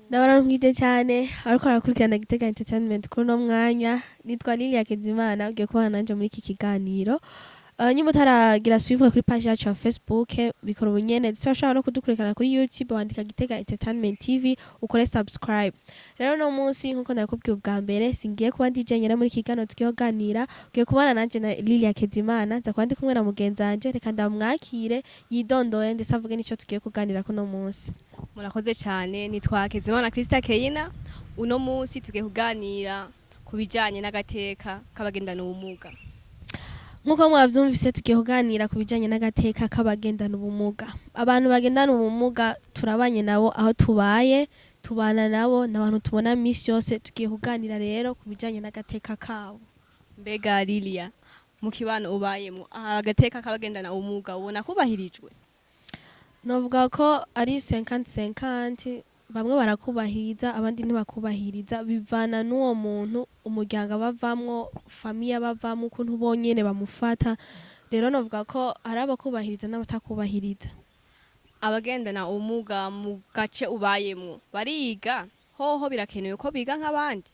Ndabaramukije cyane ariko arakurikirana Gitega Entertainment kuri uno mwanya. Nitwa Lilia Kezimana, ugiye kubana nanje muri iki kiganiro. Nyuma utaragira suivre kuri page yacu ya Facebook, bikora ubunyene. Ndetse urashobora no kudukurikirana kuri YouTube, wandika Gitega Entertainment TV, ukore subscribe. Rero no munsi, nkuko nakubwiye ubwa mbere, singiye kuba ndi jenyine muri iki kiganiro tugiye kuganira. Ugiye kubana nanje na Lilia Kezimana, nza kuba ndi kumwe na mugenzi wanje. Reka ndamwakire, yidondoye ndetse avuge n'ico tugiye kuganira kuno munsi. Murakoze cyane. Nitwa Kezimana Christa Keina. Uno munsi tugiye kuganira ku bijanye n'agateka k'abagendana ubumuga. Nk'uko mwabyumvise, tugiye kuganira ku bijyanye n'agateka k'abagendana ubumuga. Abantu bagendana ubumuga turabanye nabo aho tubaye, tubana nabo, ni abantu tubona minsi yose. Tugiye kuganira rero ku bijyanye n'agateka kabo. Mbega Lilia, mu kibano ubayemo, aha agateka k'abagendana ubumuga ubona kubahirijwe? Novuga ko ari 50-50. Bamwe barakubahiriza, abandi ntibakubahiriza. Bivana n'uwo muntu, umuryango bavamwo, famille bavamwo, ukuntu bonyene bamufata. Rero novuga ko hari abakubahiriza n'abatakubahiriza. Abagendana ubumuga mu gace ubayemo bariga hoho? Birakenewe ko biga nk'abandi?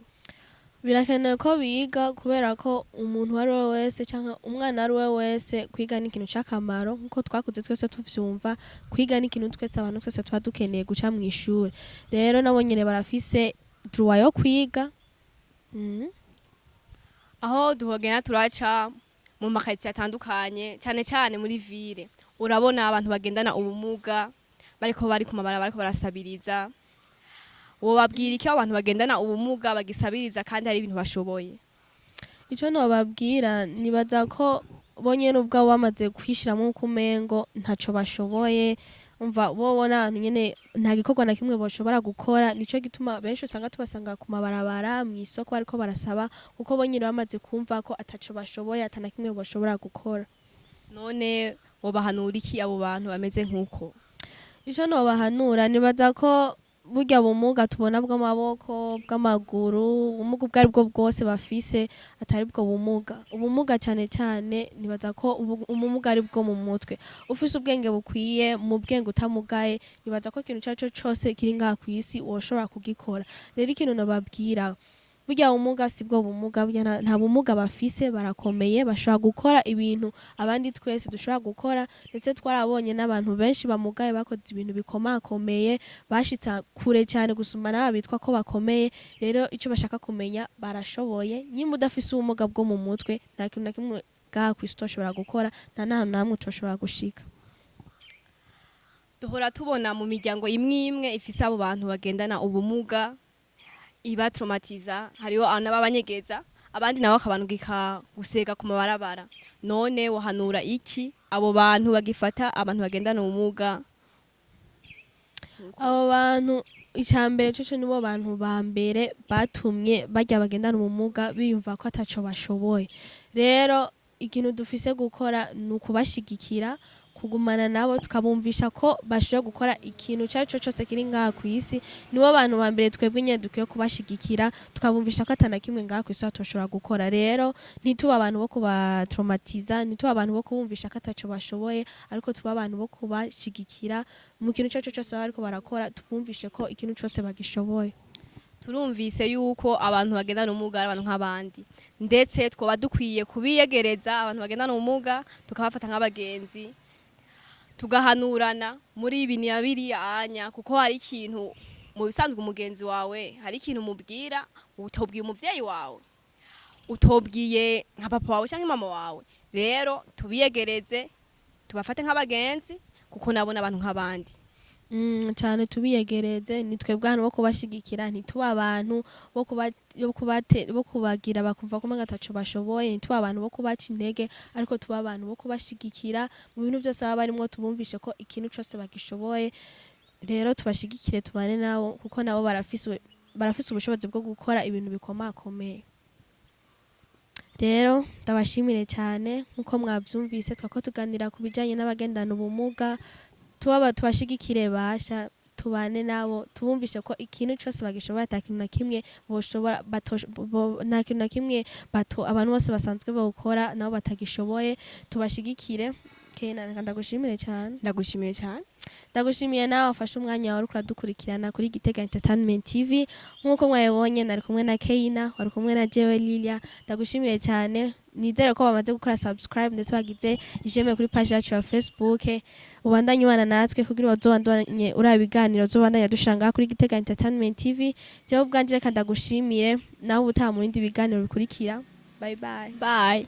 Birakenewe ko biga, kubera ko umuntu uwo ari we wese cyangwa umwana ari we wese, kwiga ni ikintu cy'akamaro. Nk'uko twakuze twese tuvyumva, kwiga ni ikintu twese, abantu twese tuba dukeneye guca mu ishuri. Rero nabo nyene barafise droit yo kwiga. Aho duhogenda turaca mu makaritsiye atandukanye, cyane cyane muri ville, urabona abantu bagendana ubumuga bariko bari ku mabarabara, bariko barasabiriza. Wobabwira iki abo bantu bagendana ubumuga bagisabiriza kandi hari ibintu bashoboye? Ico nobabwira, nibaza ko bo nyene ubwabo bamaze kwishiramwo uko umengo ntaco bashoboye. Umva, bobo n'abantu nyene nta gikorwa na kimwe boshobora gukora. Nico gituma benshi usanga tubasanga ku mabarabara, mw'isoko, bariko barasaba, kuko bo nyene bamaze kumva ko ataco bashoboye, ata na kimwe boshobora gukora. None wobahanura iki abo bantu bameze nk'uko? Ico nobahanura, nibaza ko burya bumuga tubona bw'amaboko, bw'amaguru, ubumuga ubwo aribwo bwose bafise, atari bwo bumuga. Ubumuga cane cane, nibaza ko ubumuga ari bwo mu mutwe. Ufise ubwenge bukwiye, mu bwenge utamugaye, nibaza ko ikintu ico arico cose kiri ngaha kw'isi woshobora kugikora. Rero ikintu nobabwira, burya bumuga si bwo bumuga. Burya nta bumuga bafise, barakomeye, bashobora gukora ibintu abandi twese dushobora gukora. Ndetse twarabonye n'abantu benshi bamugaye bakoze ibintu bikomakomeye, bashitse kure cyane gusumba n'aba bitwa ko bakomeye. Rero ico bashaka kumenya, barashoboye. Nyimba udafise ubumuga bwo mu mutwe, nta kintu na kimwe ngaha kw'isi utoshobora gukora, nta n'ahantu na hamwe utoshobora gushika. Duhora tubona mu miryango imwe imwe ifise abo bantu bagendana ubumuga ibatraumatiza. Hariho n'ababanyegeza, abandi nabo bakabanugika gusega ku mabarabara. None wahanura iki abo bantu bagifata abantu bagendana ubumuga? Abo bantu, icambere coco, nibo bantu ba mbere batumye barya bagendana ubumuga biyumva ko ataco bashoboye. Rero ikintu dufise gukora ni ukubashigikira, kugumana nabo, tukabumvisha ko bashoboye gukora ikintu ico arico cose kiri ngaha kw'isi. Nibo bantu ba mbere twebwe nyene dukwiye kubashigikira, tukabumvisha ko atana kimwe ngaha kw'isi batoshobora gukora. Rero ntituba abantu bo kubatraumatiza, ntituba abantu bo kubumvisha ko ataco bashoboye, ariko tuba abantu bo kubashigikira mu kintu ico arico cose baba bariko barakora, tubumvishe ko ikintu cose bagishoboye. Turumvise yuko abantu bagendana ubumuga ari abantu nk'abandi, ndetse twoba dukwiye kubiyegereza abantu bagendana ubumuga, tukabafata nk'abagenzi, tugahanurana muri ibi na biriya anya, kuko hari ikintu mu bisanzwe umugenzi wawe, hari ikintu umubwira utobwiye umuvyeyi wawe, utobwiye nka papa wawe cyangwa mama wawe. Rero tubiyegereze, tubafate nk'abagenzi, kuko nabo n'abantu nk'abandi. Cane, tubiyegereze. Ni twebwe abantu bo kubashigikira, ntituba abantu bo kubagira bakumva ko umenga ataco bashoboye, ntituba abantu bo kubaca intege, ariko tuba abantu bo kubashigikira mu bintu byose baba barimwo, tubumvishe ko ikintu cose bagishoboye. Rero tubashigikire, tubane nabo, kuko nabo barafise ubushobozi bwo gukora ibintu bikomakomeye. Rero ndabashimire cyane. Nk'uko mwavyumvise, twako tuganira ku bijanye n'abagendana ubumuga. Tuba tubashigikire, basha tubane nabo, tubumvishe ko ikintu cyose bagishoboye, ata kintu na kimwe boshobora nta kintu na kimwe bato abantu bose basanzwe bawukora nabo batagishoboye. Tubashigikire. Kena, reka ndagushimire cyane. Ndagushimiye cyane. Ndagushimiye nawe wafashe umwanya wawe uriko uradukurikirana kuri Gitega Entertainment TV. Nk'uko mwabibonye, nari kumwe na Keina, wari kumwe na jewe Lilia. Ndagushimiye cyane. Nizere ko bamaze gukora subscribe ndetse bagize j'aime kuri page yacu ya Facebook. Ubandanye ubana natwe kugira bazobandanye uraba ibiganiro zobandanya dushira ngaha kuri Gitega Entertainment TV. Jewe ubwanje reka ndagushimire, nawe ubutaha mu bindi biganiro bikurikira. Bye bye. Bye.